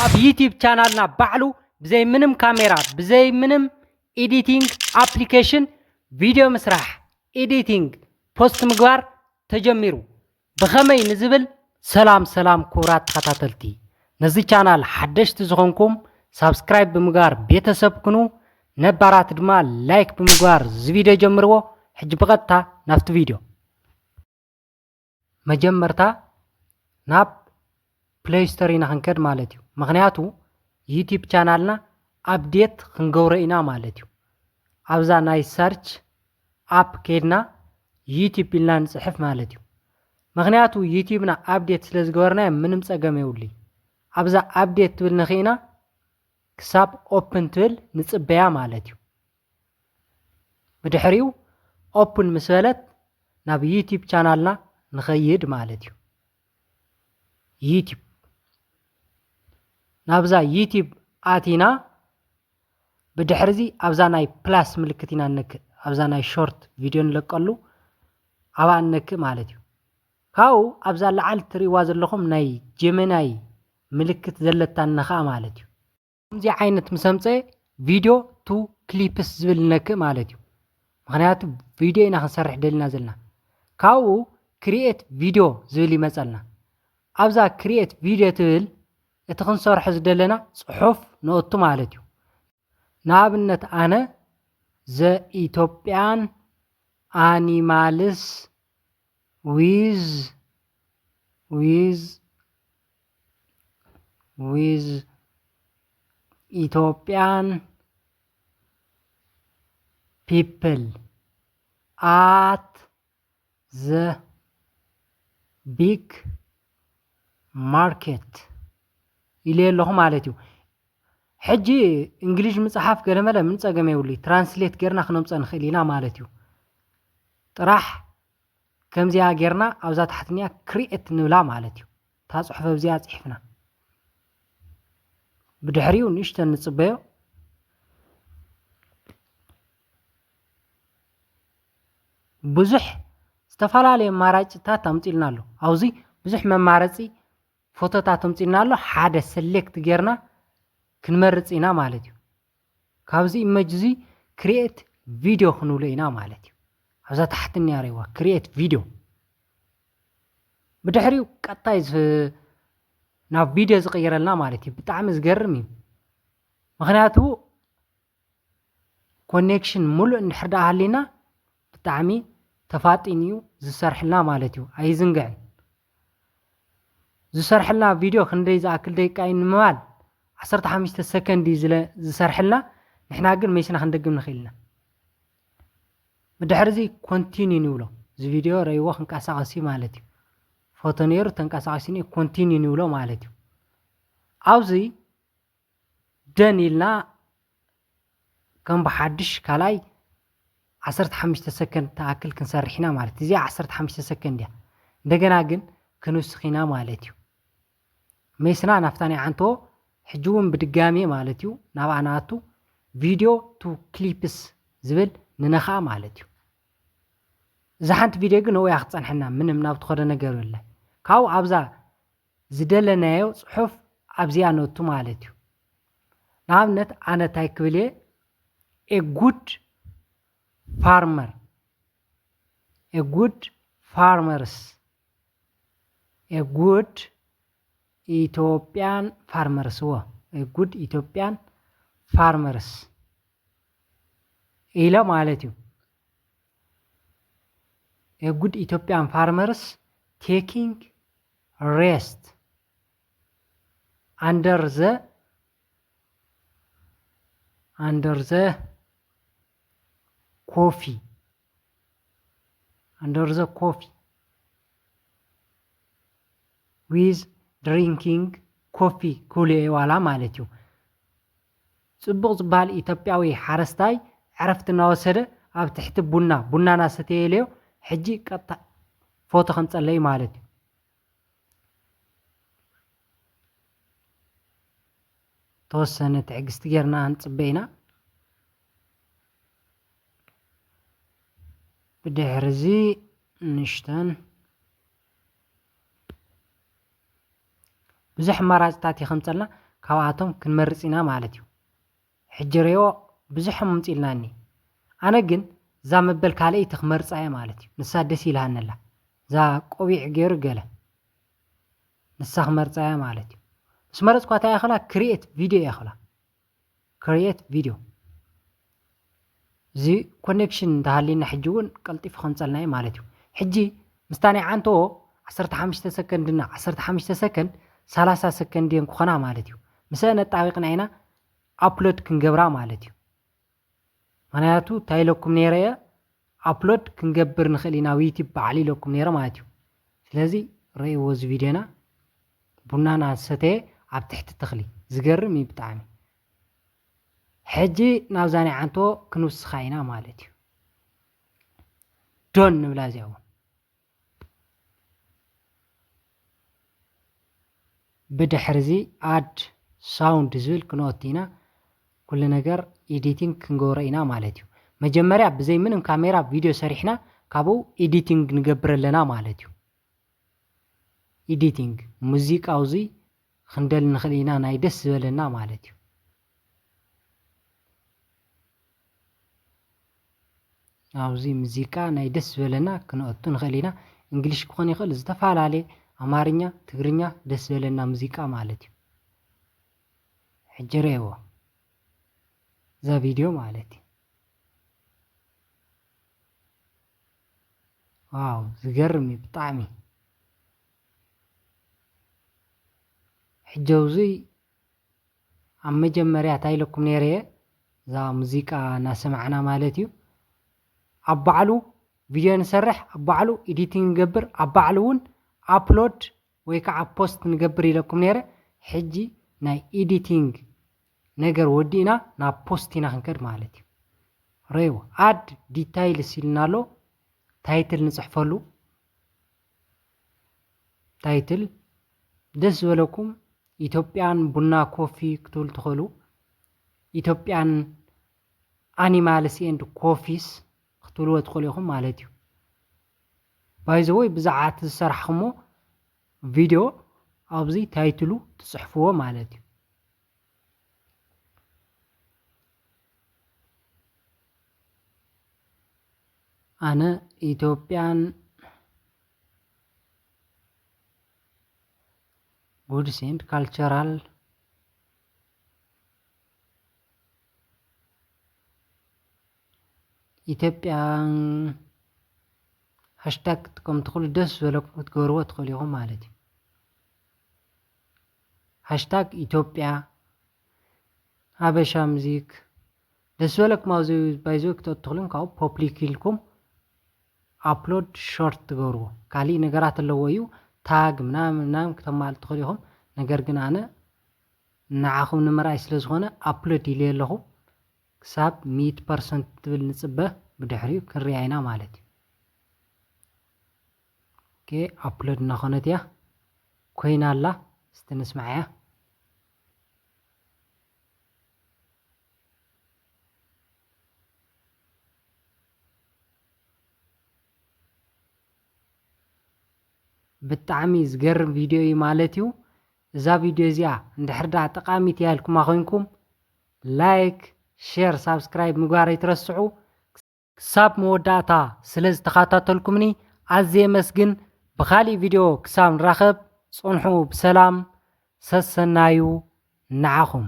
ኣብ ዩቲዩብ ቻናልና ባዕሉ ብዘይ ምንም ካሜራ፣ ብዘይ ምንም ኤዲቲንግ ኣፕሊኬሽን ቪድዮ ምስራሕ፣ ኤዲቲንግ፣ ፖስት ምግባር ተጀሚሩ። ብኸመይ ንዝብል፣ ሰላም ሰላም ክቡራት ተኸታተልቲ፣ ነዚ ቻናል ሓደሽቲ ዝኾንኩም ሳብስክራይብ ብምግባር ቤተሰብ ኩኑ፣ ነባራት ድማ ላይክ ብምግባር እዚ ቪድዮ ጀምርዎ። ሕጂ ብቐጥታ ናብቲ ቪድዮ። መጀመርታ ናብ ፕሌይ ስቶር ኢና ክንከድ ማለት እዩ። ምኽንያቱ ዩቲዩብ ቻናልና ኣፕዴት ክንገብሮ ኢና ማለት እዩ። ኣብዛ ናይ ሰርች ኣፕ ከይድና ዩቲዩብ ኢልና ንጽሕፍ ማለት እዩ። ምኽንያቱ ዩቲዩብና ኣፕዴት ስለ ዝገበርናዮ ምንም ጸገም የብሉይ። ኣብዛ ኣፕዴት ትብል ንኽኢና ክሳብ ኦፕን ትብል ንጽበያ ማለት እዩ። ብድሕሪኡ ኦፕን ምስ በለት ናብ ዩቲዩብ ቻናልና ንኸይድ ማለት እዩ። ዩቲዩብ ናብዛ ዩቲዩብ ኣቲና ብድሕሪ እዚ ኣብዛ ናይ ፕላስ ምልክት ኢና ንነክእ። ኣብዛ ናይ ሾርት ቪድዮ ንለቀሉ ኣብኣ ንነክእ ማለት እዩ። ካብኡ ኣብዛ ላዓል ትርእይዋ ዘለኹም ናይ ጀመናይ ምልክት ዘለታ ንነኽኣ ማለት እዩ። ከምዚ ዓይነት ምስ ኣምፀ ቪድዮ ቱ ክሊፕስ ዝብል ንነክእ ማለት እዩ። ምኽንያቱ ቪድዮ ኢና ክንሰርሕ ደሊና ዘለና። ካብኡ ክሪኤት ቪድዮ ዝብል ይመፀልና። ኣብዛ ክሪኤት ቪድዮ ትብል እቲ ክንሰርሖ ዝደለና ፅሑፍ ነእቱ ማለት እዩ። ንኣብነት ኣነ ዘ ኢትዮጵያን ኣኒማልስ ዊዝ ዊዝ ዊዝ ኢትዮጵያን ፒፕል ኣት ዘ ቢግ ማርኬት ኢለ ኣለኹ ማለት እዩ። ሕጂ እንግሊሽ ምፅሓፍ ገለመለ ምን ፀገም የብሉ፣ ትራንስሌት ጌርና ክነምፀ ንኽእል ኢና ማለት እዩ። ጥራሕ ከምዚኣ ጌርና ኣብዛ ታሕትኒያ ክሪኤት ንብላ ማለት እዩ። እታ ፅሑፍ ኣብዚኣ ፅሒፍና ብድሕሪኡ ንእሽተን ንፅበዮ። ብዙሕ ዝተፈላለየ ኣማራጭታት ኣምፂልና ኣሎ። ኣብዚ ብዙሕ መማረፂ ፎቶታት ኣምፂልና ኣሎ። ሓደ ሰሌክት ጌርና ክንመርፅ ኢና ማለት እዩ። ካብዚ ኢመጅ እዚ ክሪኤት ቪድዮ ክንብሎ ኢና ማለት እዩ። ኣብዛ ታሕቲ እኒኣ ርእይዋ ክሪኤት ቪድዮ። ብድሕሪኡ ቀጣይ ዝ- ናብ ቪድዮ ዝቕይረልና ማለት እዩ። ብጣዕሚ ዝገርም እዩ። ምኽንያቱ ኮኔክሽን ሙሉእ እንድሕር ደኣ ሃሊና ብጣዕሚ ተፋጢኑ እዩ ዝሰርሕልና ማለት እዩ። ኣይዝንግዕን። ዝሰርሕልና ቪድዮ ክንደይ ዝኣክል ደቂቃ እዩ ንምባል ዓሰርተ ሓሙሽተ ሰከንድ እዩ ዝለ- ዝሰርሕልና። ንሕና ግን መሲና ክንደግም ንኽእል ኢና። ብድሕሪ እዚ ኮንቲኒ ንብሎ። እዚ ቪድዮ ረእይዎ ክንቀሳቐስ እዩ ማለት እዩ። ፎቶ ነይሩ ተንቀሳቒሱ እኒኦ ኮንቲኒ ንብሎ ማለት እዩ። ኣብዚ ደን ኢልና ከም ብሓድሽ ካልኣይ ዓሰርተ ሓሙሽተ ሰከንድ ትኣክል ክንሰርሕ ኢና ማለት እዩ። እዚኣ ዓሰርተ ሓሙሽተ ሰከንድ እያ። እንደገና ግን ክንውስኽ ኢና ማለት እዩ። ሜስና ናፍታ ናይ ዓንቶ ሕጂ እውን ብድጋሜ ማለት እዩ ናብኣ ንኣቱ ቪድዮ ቱ ክሊፕስ ዝብል ንነኽኣ ማለት እዩ። እዛ ሓንቲ ቪድዮ ግን ንኡ እያ ክትጸንሐና፣ ምንም ናብ ትኸዶ ነገር የለ። ካብኡ ኣብዛ ዝደለናዮ ጽሑፍ ኣብዚኣ ነቱ ማለት እዩ። ንኣብነት ኣነ እንታይ ክብል እየ? A good farmer, a good farmers, a good Ethiopian farmers፣ እዎ፣ a good Ethiopian farmers ኢለ ማለት እዩ። A good Ethiopian farmers taking rest under the under the coffee under the coffee with drinking coffee ክብሉ እየ ዋላ ማለት እዩ። ጽቡቕ ዝበሃል ኢትዮጵያዊ ሓረስታይ ዕረፍቲ እናወሰደ ኣብ ትሕቲ ቡና ቡና እናሰተየ ኢለዮ። ሕጂ ቀጥታ ፎቶ ከምጸለይ ማለት እዩ። ተወሰነ ትዕግስቲ ጌርና ክንጽበ ኢና። ብድሕሪ እዚ ንእሽተን ብዙሕ ኣማራፅታት እዩ ከምፀልና። ካብኣቶም ክንመርጽ ኢና ማለት እዩ። ሕጂ ርእዮ ብዙሕ ምምጽእ ኢልናኒ። ኣነ ግን እዛ መበል ካልኣይቲ ክመርጻ እየ ማለት እዩ። ንሳ ደስ ኢልሃኒ ኣላ። እዛ ቆቢዕ ገይሩ ገለ። ንሳ ክመርጻ እየ ማለት እዩ። ምስ መረጽኳ እንታይ እየ ክብላ? ክሪኤት ቪድዮ እየ ክብላ። ክሪኤት ቪድዮ። እዚ ኮኔክሽን እንተሃልየና ሕጂ እውን ቀልጢፉ ከምጸልና እዩ ማለት እዩ። ሕጂ ምስታ ናይ ዓንቶ ዓሰርተ ሓሙሽተ ሰከንድና ዓሰርተ ሓሙሽተ ሰከንድ ሰላሳ ሰከንድ እየን ክኾና ማለት እዩ። ምስአን ኣጣቢቕና ኢና ኣፕሎድ ክንገብራ ማለት እዩ። ምኽንያቱ እንታይ ኢለኩም ነይረ እየ? ኣፕሎድ ክንገብር ንኽእል ኢና ኣብ ዩቲዩብ በዓል ኢለኩም ነይረ ማለት እዩ። ስለዚ ረእይዎ እዚ ቪድዮና። ቡናና ዝሰተየ ኣብ ትሕቲ ተኽሊ። ዝገርም እዩ ብጣዕሚ። ሕጂ ናብዛ ናይ ዓንቶ ክንውስኻ ኢና ማለት እዩ። ዶን ንብላ እዚኣ እውን። ብድሕሪ እዚ ኣድ ሳውንድ ዝብል ክንኦቲ ኢና። ኩሉ ነገር ኤዲቲንግ ክንገብሮ ኢና ማለት እዩ። መጀመርያ ብዘይ ምንም ካሜራ ቪድዮ ሰሪሕና ካብኡ ኤዲቲንግ ንገብር ኣለና ማለት እዩ። ኤዲቲንግ ሙዚቃ እዚ ክንደሊ ንኽእል ኢና፣ ናይ ደስ ዝበለና ማለት እዩ። ኣብዚ ሙዚቃ ናይ ደስ ዝበለና ክንኣቱ ንኽእል ኢና። እንግሊሽ ክኾን ይኽእል፣ ዝተፈላለየ ኣማርኛ፣ ትግርኛ፣ ደስ ዝበለና ሙዚቃ ማለት እዩ። ሕጂ ርእይዎ እዛ ቪድዮ ማለት እዩ። ዋው ዝገርም እዩ ብጣዕሚ። ሕጂ ኣብዚ ኣብ መጀመርያ እንታይ ኢለኩም ነይረ እየ? እዛ ሙዚቃ እናሰማዕና ማለት እዩ። ኣብ ባዕሉ ቪድዮ ንሰርሕ፣ ኣብ ባዕሉ ኤዲቲንግ ንገብር፣ ኣብ ባዕሉ እውን ኣፕሎድ ወይ ከዓ ፖስት ንገብር ኢለኩም ነይረ። ሕጂ ናይ ኤዲቲንግ ነገር ወዲእና ናብ ፖስት ኢና ክንከድ ማለት እዩ። ረይዎ ኣድ ዲታይልስ ኢልና ኣሎ። ታይትል ንፅሕፈሉ። ታይትል ደስ ዝበለኩም ኢትዮጵያን ቡና ኮፊ ክትብሉ ትኽእሉ። ኢትዮጵያን ኣኒማልስ ኤንድ ኮፊስ ክትብልዎ ትኽእሉ ኢኹም ማለት እዩ። ባይዘወይ ብዛዕባ እቲ ዝሰራሕኹሞ ቪድዮ ኣብዚ ታይትሉ ትፅሕፍዎ ማለት እዩ። ኣነ ኢትዮጵያን ጉድስ ኤንድ ካልቸራል ኢትዮጵያን ሃሽታግ ክትጥቀሙ ትኽእሉ፣ ደስ ዝበለኩም ክትገብርዎ ትኽእሉ ኢኹም ማለት እዩ። ሃሽታግ ኢትዮጵያ ሃበሻ ሙዚክ ደስ ዝበለኩም ኣብዚ ባይዘ ክትኣቱ ትኽእሉ፣ ካብኡ ፖፕሊክ ኢልኩም ኣፕሎድ ሾርት ትገብርዎ። ካሊእ ነገራት ኣለዎ እዩ፣ ታግ ምናምን ምናምን ክተማልኡ ትኽእሉ ኢኹም። ነገር ግን ኣነ ንዓኹም ንምርኣይ ስለ ዝኾነ ኣፕሎድ ኢለ ኣለኹ። ክሳብ ሚእቲ ፐርሰንት ትብል ንጽበ፣ ብድሕሪኡ ክንሪኣ ኢና ማለት እዩ። ኦኬ፣ ኣፕሎድ እናኾነት እያ ኮይና ኣላ። እስቲ ንስማዓያ። ብጣዕሚ ዝገርም ቪድዮ እዩ ማለት እዩ። እዛ ቪድዮ እዚኣ እንድሕር ደኣ ጠቓሚት እያ ኢልኩማ ኮይንኩም፣ ላይክ፣ ሼር፣ ሳብስክራይብ ምግባር ኣይትረስዑ። ክሳብ መወዳእታ ስለ ዝተኸታተልኩምኒ ኣዝየ የመስግን። ብኻሊእ ቪድዮ ክሳብ ንራኸብ፣ ጽንሑ ብሰላም፣ ሰሰናዩ ንዓኹም።